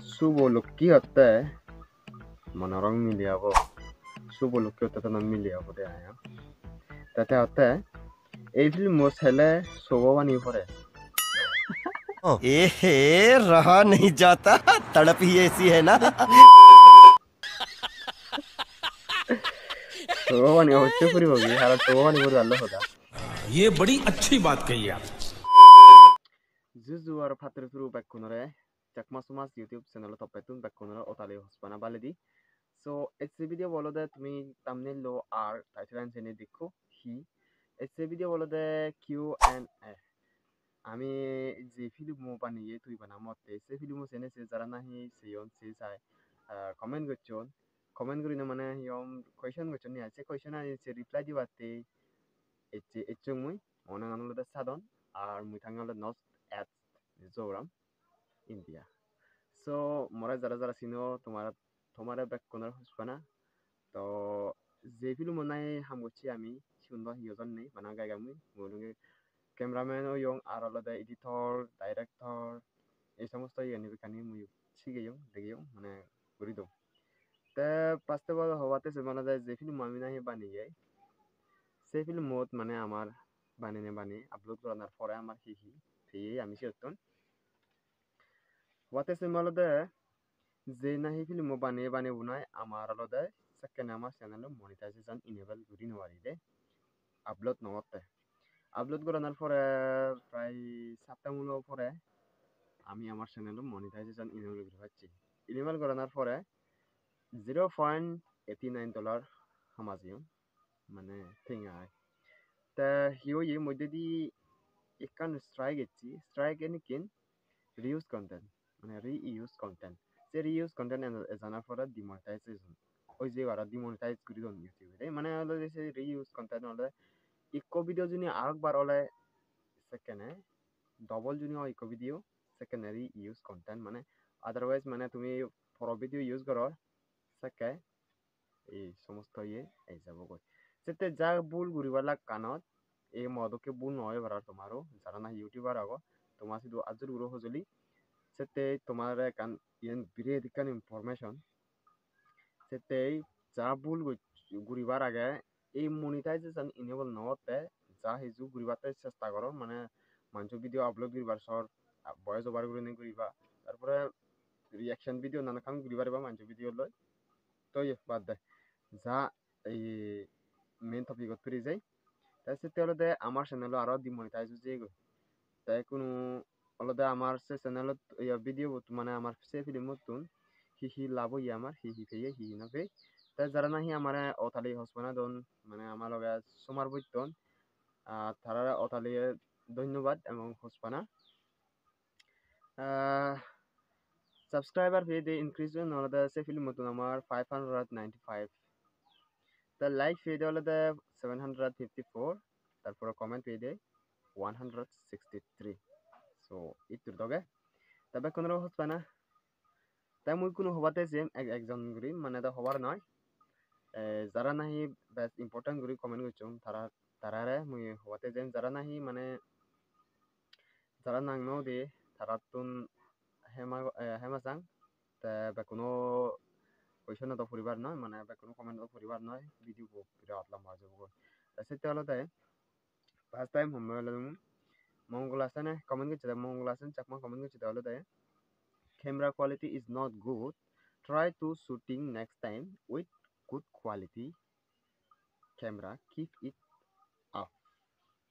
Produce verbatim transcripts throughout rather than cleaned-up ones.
Subo Lokki hotte mone gorong mile obo. Subo Lokki hotte tana mile obode ai. Te te hotte ei filmo sele sogo bani pore. ए हे, रहा नहीं जाता, तड़प ही ऐसी है ना। Sogo bani obossoi puribo gi, haron sogo bani puribar loi hoda. ये बड़ी अच्छी बात कही आप। Juju aro patturu turu bekkunore, Chakma Somaj YouTube channel-o toppettun bekkunore otali hospana baledi. So, ecche video bo olode tumi thumbnail-o ar title-an sene dekko hi. Ecche video bo olode Q and A. Ami je filmo baneye Tui Bana Motte, se filmo sene se jara nahi seyon se sai, ah, comment gocchon. Comment gurine mane hi hom question gocchon ni ai, se question-ani se reply dibatte ecche, ecchong mui. Mo nangan olode Sadon, ar mui thange olode North East Mizoram, India. So, more jara jara sino, tomar, tomare bekkunore hospana. To je filmo nahi ham gocchi ami, sigun do hi ojon nei, bana gai gai mui, mui olode cameraman oyong, ar olode editor, director, ei somosto iyeni bekkani mui sigeyong, degeyong, mane guri dong. Te first of all hobatte sem olode je film ami nahi baneye, se filmot mane amar banene bani upload goranar pore amar hi hi peye ami siyottun. Hobatte sem olode je nahi filmo baneye baneye bunai amar olode sekkene amar channel-o monetization enable guri no paride, upload no otte. Upload goranar pore prai sapta mulo pore ami amar channel-o monetization enable guri pacchi. Enable goranar pore zero point eighty nine dollar hamajeyon, mane tenga ai. Te hi oye moddedi ekkan strike ecche, strike enikken reuse content, mane reuse content. Se reuse content ejana pore demonetization oi je, aro demonetize guri don YouTube-e. Mane olode se reuse content olode ikko video juni arekbar ole sekkene double juni oi ikko video, sekkene reuse content, mane otherwise mane tumi poro video use goror sekke ei somosto iye ei jabogoi. Sette ja bul guribar lakkanot ei mo dokke bul no oi parar tomaro, jara nahi YouTuber ago, toma sidu ajjur guro hojoli. Sette tomare ekkan iyen biret ekkan information. Sette ja bul guribar age ei monetization enable no otte, ja hiju guribatte chesta goron, mane manjo video upload guribar sor voice over gurinei guriba, tar pore reaction video nanakkan guri pariba manjo video loi. To iye bad de, ja ei main topic-ot firi jai. Te sette olode amar channel-o aro demonetize oi jeyegoi. Te ikkunu olode amar se channel-ot, iya, video-bot, mane amar se film-ottun hi hi lab oye amar, hi hi peye, hi hi no pey. Te jara nahi amare otali hospana don, mane ama loge somar bojjon, ah, tarare otali dhonnobad ebong hospana. Ah, subscriber peyede increase oyon olode se film-ottun amar five hundred ninety-five. Te like peyede olode seven hundred fifty-four, tar pore comment peyede one hundred sixty-three. So, ittur doge. Te bekkunore hospana. Te mui ikkunu hobatte jem ek ekjon guri, mane do hobar noi. Eh, jara nahi bej important guri comment gocchon, tara, tarare mui hobatte jem, jara nahi mane jara nang no ude tarattun hema, eh, hema sang. Te bekkuno question-o do puribar noi, mane bekkuno comment-o do puribar noi, video bo birat lamba oi jabo goi. Te sette olode first time homme olode Mongol Hasan-e comment gocchede, Mongol Hasan Chakma comment gocchede olode, "Camera quality is not good. Try to shooting next time with good quality camera. Keep it up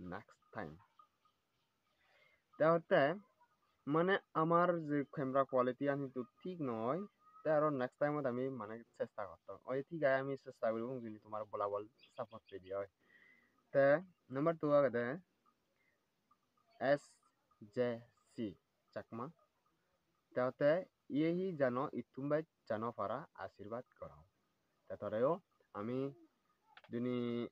next time." Te hotte mane amar je camera quality an hintu thik noi, te aro next time ot ami mane chesta gotton. Oi thik age, ami chesta guribong juni tomar bolabol support pedi oi. Te number two agede S J C Chakma. Te hotte iye hi jano, ittun bej jano para ashirbad gorong. Te toreo ami juni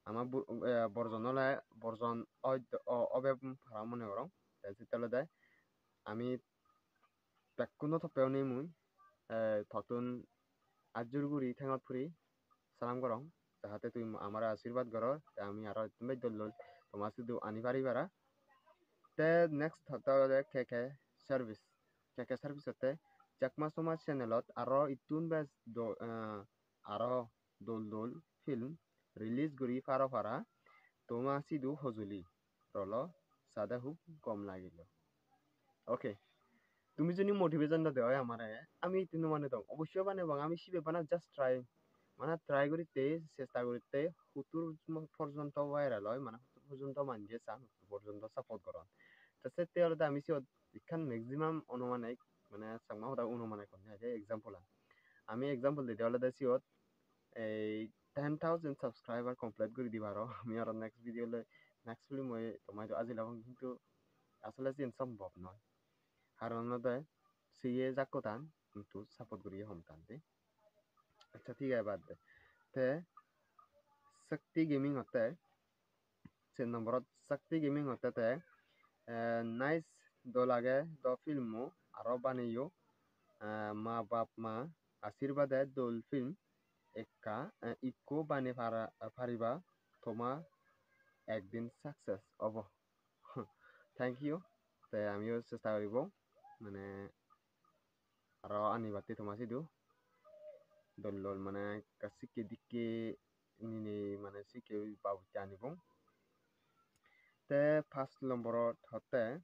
ama bu-, eh, borjon ole borjon oi-, o-, obe para mone gorong. Te sitte olode ami bekkuno toppe onei mui, eh, tottun ajjur guri thengot puri salam gorong, jahate tui amare ashirbad goror, te ami aro ittun bej dol dol toma sidu ani pari para. Te next hotte olode K K service. K K Service otte Chakma Somaj channelot aro ittun bej do, eh, aro dol dol film release guri paro para, toma sidu hojoli rolo, sade hub gom lagilo. Okay, tumi jodi motivation no deo amare, ami ittun no banedong, obossoi banebong, ami sibe bana just try, mane try guritte, chesta guritte, huttur porjonto viral oi, mane huttur porjonto manje san, huttur porjonto support goron. Te sette olode ami siyot ekkan maximum onumanik, mane Chakma hoda onumanik honne hoide example an. Ami example dide olode siyot ei ten thousand subscriber complete guri di paro. Ami aro next video loi, next film loi toma idu ajil obong, hintu asole siyen sombhob noi. Karon olode siye jakko tan, hintu support guriye hom tan de. Accha, thik age, bad de. Te Shakti Gaming otte, sen number ot Shakti Gaming otte te, eh, nice, dol age do film o, aro baneyo, eh, ma bap ma ashirbade dol film ekka, eh, ikko bane para, pariba, toma ekdin success obo. Thank you. Te amiyo chesta guribo, mane aro anibatte toma sidu dol dol, mane ekka sikke dikke nini, mane sikke babotte anibong. Te pas nomborot hotte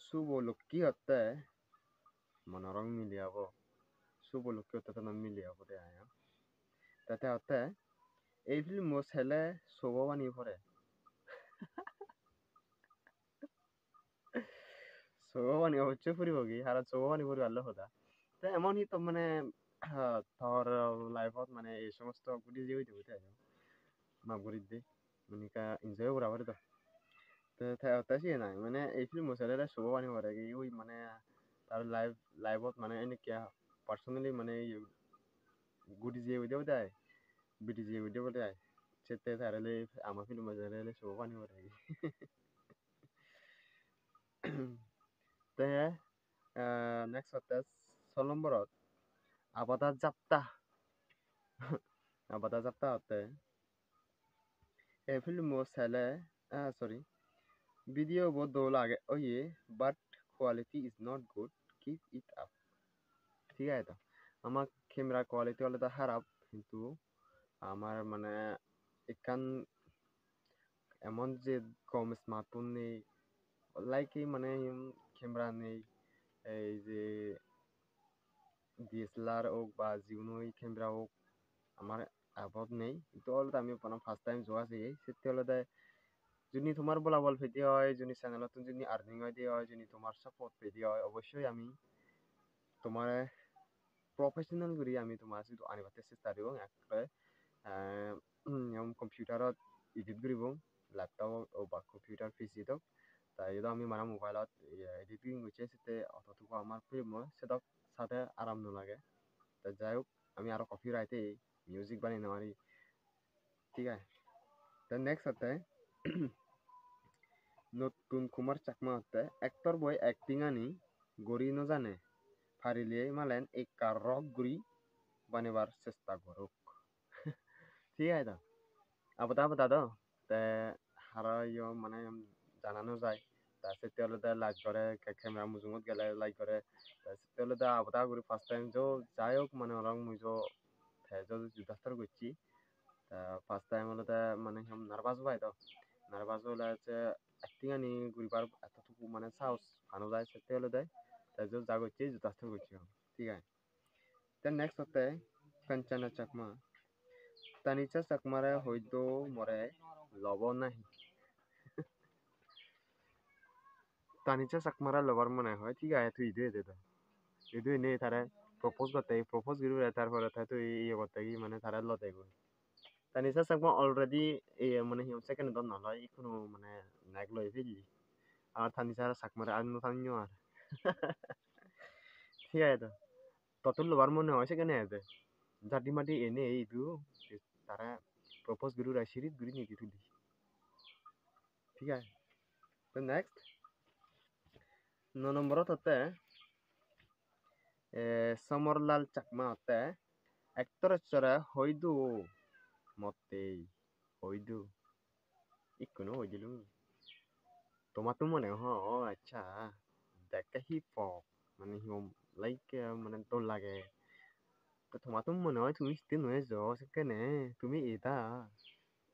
Subo Lokki hotte, mone orong mile obo. Subo Lokki hotte tana mile obode ai. Te te hotte ei filmo sele sobo bani pore. Sobo pani obossoi puribogi, haron sobo pani puribar loi hoda. Te emon hi to mane, tor life-ot mane ei somosto gudi jeyegoi de, maf guri de, mane ekka enjoy gora pore do. Te, te, te siyen ai, mane ei filmo sele sobo pani poregi, ui mane tar life, life-ot mane enekke personally mane iye gudi jeyegoi de obode ai, bidi jeyegoi de obode ai. Sette tare loi ama filmo sele sobo pani poregi. Te, eh, next hotte so nomborot Abada Jatta. Abada Jatta hotte. Ei filmo sele, ah, sorry, video bo dol age oye, but quality is not good. Keep it up. Thik age to? Ama camera quality olode harap, hintu amar mane ekkan emon je gom smartphone nei, like mane camera nei, ei je D S L R ok ba jiguno camera ok, amar abot nei, hintu olode ami bana first time joga jeye, sette olode juni tomar bolabol pede oi, juni channel-ottun juni earning oide oi, juni tomar support pede oi, obossoi ami tomare professional guri ami tomar sidu anibatte chesta guribong ekkore. Eh, computer-ot edit guribong, laptop ok ba computer P C-t ok. Ta iyot ami mane mobile-ot, iye, editing gocche, sette ototuku amar film-o sedok sade aram no lage. Ta jai hok, ami aro copyright-e music banei no pari. Thik age. Te next hotte Nottun Kumar Chakma hotte, actor boi acting ani gori no jane, parile malen ekka rock guri banebar chesta gorok. Thik age to? Abada abada do. Te hara yo mane jana no jai. Te sette olode like gore, ke-, camera mujungot gele like gore. Te sette olode abada guri first time jo, jai hok mane orong mui jo te jo disaster gocchi. Te first time olode mane hom nervous pai do. Nervous ole se acting ani guribar ettotuku mane sahos pa no jai, sette olode te jo ja gocchi disaster gocchi hom. Thik age. Te next hotte Kanchana Chakma. Tanisha Chakmare hoido more lobo nahi? Tanisha Chakmare lobar mone hoi, thik age, tui idu ede do. Idu ene tare propose gotte, propose guri pore, tar pore te tui iye gotte gi, mane tare lode goi. Tanisha Chakma already iye, mane hi hon, second don nw loi, ikkunu mane neck loi phelli. Ar Tanisha Chakmare ar no tanyo ar. Thik age to. Tottun lobar mone hoi sekkene ede. Jadi madi ene idu tare propose guri ura sirit guri nidi tuli. Thik age. Te next. No nomborot hotte, eh, Somorlal Chakma hotte, actor actore hoidu mottei, hoidu. Ikkunu hoi dilung. Tomatto mone ho, o accha. te ekke hi pok, mane hi hom, like, eh, mane dol lage. To tomattun mone oi tumi sitte no ejo sekkene, tumi eda.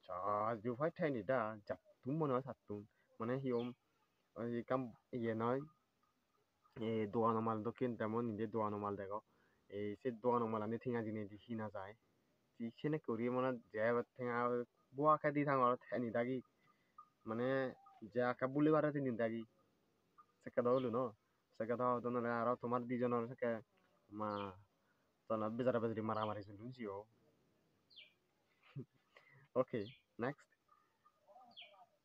Just you fight time eda, jattun mone oi sattun. Mane hi hom, oi ekkan iye noi, ei dogano mal dokken, jemon indi dogano mal degong. Ei se dogano malani tenga dinei di hina jai. Di senekke guri mane je tenga bua kedi tangor teni dagi. Mane je akke buli pare teni dagi. Sekke do olo no. Sekke do hodon ole aro tomar dijonor sekke ma tona bejara bejari maramari sulun siyo. Okay, next.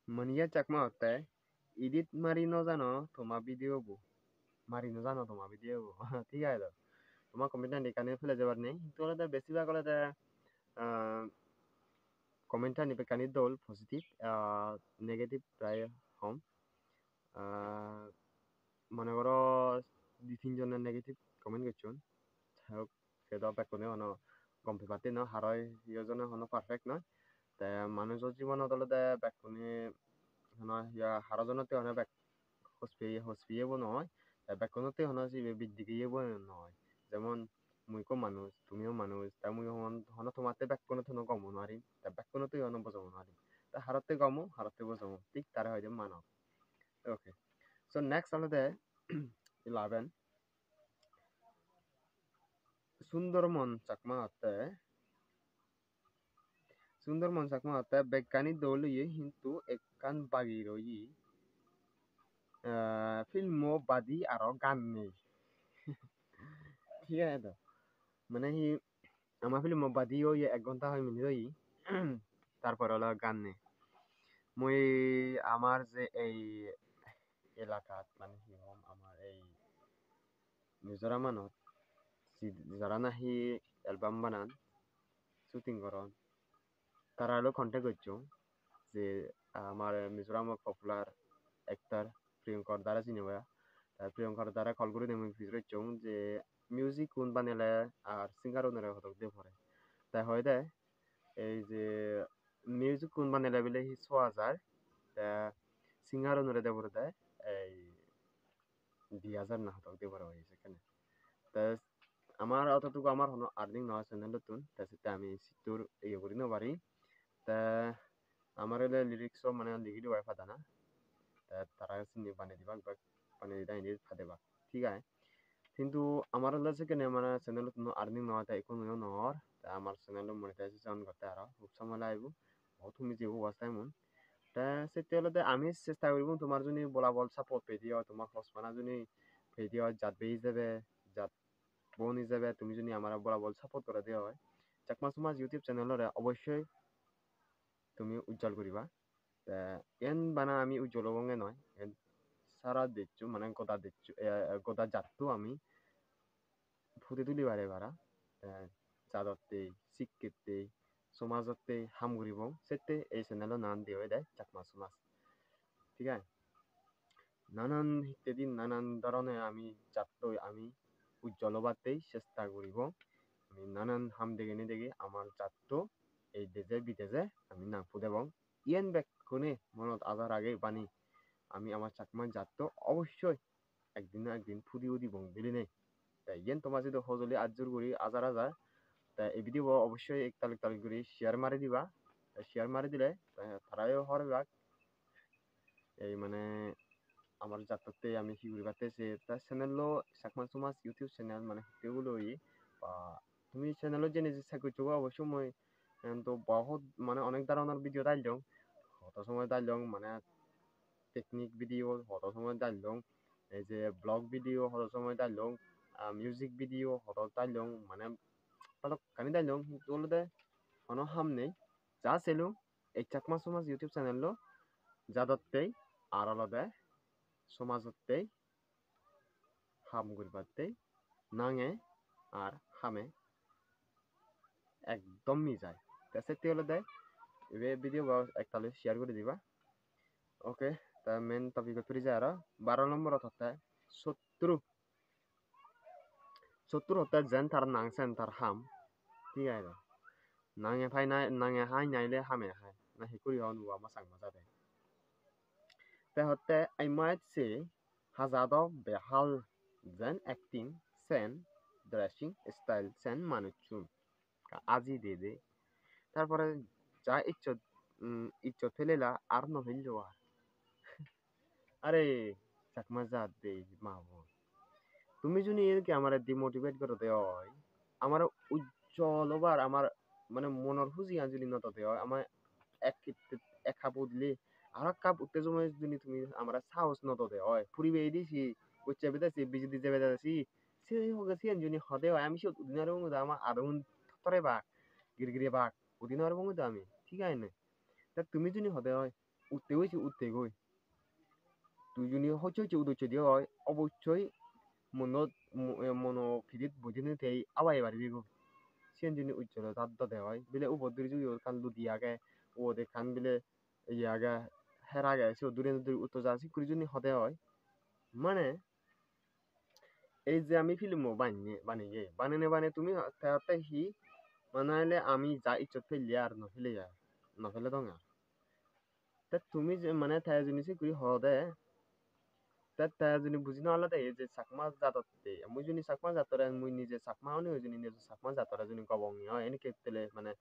Maniya Chakma hotte, edit mari no jano toma video bo. Mari no jano toma video bo. Thik age do. Toma comment ani ekkani pele jebar nei. Hintu olode besibak olode, ah, comment ani bekkani dol, positive, ah, negative prai hom. Ah, mone goro di tin jone negative comment gocchon. Jai hok, se do bekkune hono gom pebatte noi, haro hi hojone hono perfect noi. Te manujo jibonot olode bekkune hono hiya haro jonotte hono bek hospeye, hospeyebo noi. Te bekkunotte hono sibe biddigeyebo noi. Jemon mui ekko manuj, tumiyo manuj, te mui hon-, hono tomatte bekkunotte hono gom o nw parim, te bekkunotte hono bojong o nw parim. Te harotte gom o, harotte bojong o, thik tare hoide manob. Okay. So next olode eleven. Sundormon Chakma hotte. Sundormon Chakma hotte bekkani dol oye hintu ekkan bagi roye. Eh, filmo badi aro gan nei. Thik age do. Mane hi ama filmo badi oye ek ghonta hoi minute oye. Tar pore ole gan nei. Mui amar je ei elakat, mane hi hom, amar ei Mizoramanot ji-, jara nahi album banan, shooting goron, tara loi contact gocchong je amar Mizoramot popular actor Priyankar dare sini oya. Te Priyankar dare call gurinei mui pujor gocchong je music kun banele ar singer unore hodok de pore. Te hoide ei je music kun banele bile hi soa jai, te singer unore de pore de ei di hajar na hodok de pore oi sekkene. Te amar ototuku amar hono earning no oi channel ottun, te sitte ami sittur iye guri no pari. Te amar ole lyrics o mane ligi dibai padana. Te tara sindi banei dibak bak, banei dida indi padebak. Thik age. Hintu amar ole sekkene mane channel ottun earning no oi, te ekku nuyo no or. Te amar channel o monetization gotte aro hub somoy lagibo. Bohut humi jebo watch time un. Te sette olode ami chesta guribong tomar juni bolabol support pedi oi, tomar hochpana juni pedi oi, jat bhei hijebe, jat bon hijebe tumi juni amare bolabol support gorede oi, Chakma Somaj YouTube channel ore obossoi tumi ujjol guriba. Te iyen bana ami ujjol obonge noi, iyen sara dejcho, mane goda dejcho, eh, goda jatto ami pudi tuli pare para. Te jadotte, sikkettei, somajottei ham guribong, sette ei channel-o nang diye oide Chakma Somaj. Thik age? Nanan hittedi, nanan dhoronor ami jattoi ami ujjol obattei chesta guribong. Ami nanan ham degene dege amar jatto ei deje bideje ami nang pudebong. Iyen bekkune monot aja ragei bani, ami amar Chakma jatto obossoi ekdin na ekdin pudi udibong bilinei. Te iyen toma sidu hojoli ajjur guri ajar ajar. Te ei video bo obossoi ektal ektal guri share mari diba. Te share mari dile te tarayo hobor pebak. Ei mane amar jattotte ami hi guribatte se, te channel lo Chakma Somaj YouTube channel mane hitte gulo oye. Ba tumi channel ot jeinei je check goccho obossoi mui, em, to bahut mane onek dhoronor video dallong. Hoto somoy dallong mane picnic video, hoto somoy dallong ei je vlog video, hoto somoy dallong, ah, music video, hoto dallong mane balokkani dallong, hintu olode hono ham nei. Ja selung ei Chakma Somaj YouTube channel lo jadottei ar olode somajottei ham guribattei nange ar hame ekdom mijai. Te setti olode ibe video bo ektal share guri diba. Okay, te main topic ot firi jai aro. Baro number ot hotte sottru. Sottru hotte jen tar nang sen tar ham. Thik age do. Nange pai na, nange hai naile hame hai. Na hi guri hon ubo ama Changma jade. Te hotte I might say Haja do behal, jen acting, sen dressing style, sen manuchun. Ka-, aji dede. Tar pore ja ijjot, um, ijjot pelela ar no pello ar. Are Chakma jat de ma bon. Tumi juni enke amare demotivate gorode oi, amare ujjol obar, amar mane monor hujiyan juni no dode oi, amar ek hitte, ek hap udile aro ek hap utte somoi juni tumi amare sahos no dode oi, puribe idi si, ucche bede si, bijedi jebede si, se hoge siyan juni hode oi, ami siyot udi no paribong do, ama adun tottore bak, girgire bak, udi no paribong do ami, thik age ne? Te tumi juni hode oi, utte oi se utte goi. Tui juni hocche hocche udosse de oi, obossoi monot, mo-, eh, mono pidit bojinei tei abai paribi goi. Siyen juni ujjolo jat dode oi, bile ubot duri juni ekkan ludi age, ubot ekkan bile ye age, her age, siyot duri duri utto ja, sikkuri juni hode oi. Mane, ei je ami filmmo banye-, baneye, banene bane tumi te, te hi, mane ole ami ja ijjot pelle ar no pele ar, no peledong ar. Te tumi je mane te juni sikkuri hode, te, te juni buji no parlode ei je Chakma jadotte, mui juni Chakma jattore, mui nije Chakma onei juni nije Chakma jattore juni gobonge oi, eneke tele mane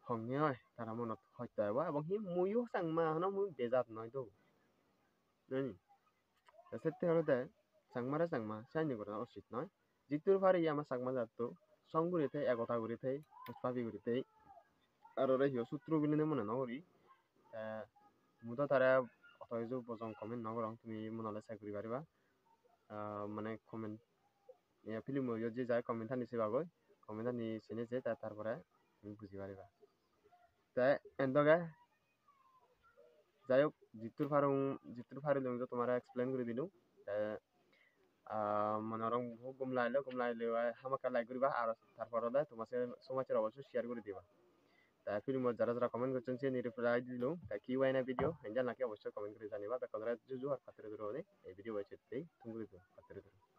honge oi, tara monot hosto ebo, ebong hi muiyo Chakma, hono mui bejat noi do. Jani? Te sette olode Changmare Changma siyani gorana usit noi. Jiddur pari ama Changma jatto song guri thei, ekota guri thei, hospabi guri thei. Aro re hiyo sutro bilinei mone no guri. Te mui do tare oto hiju bojong comment no gorong, tumi mone ole check guri pariba. Ah, mane comment, ye, filmmo iyot je jai comment ani sebagoi, comment ani sene je te tar pore tumi buji pariba. Te endoge, jai hok, jittur parong, jittur parilung do tomare explain guri dilung. Te, ah, mone gorong hub gom lagile, gom lagile oi hamakkai like guriba, ar tar por ole toma se somajjore obossoi share guri diba. Te filmot jara jara comment gocchon siyeni reply dilung. Te Q and A video henjan lage obossoi comment guri janiba. Bekkunore juju ar patturuturu guri ei video bo ecchettei thum guri dilung, patturuturu.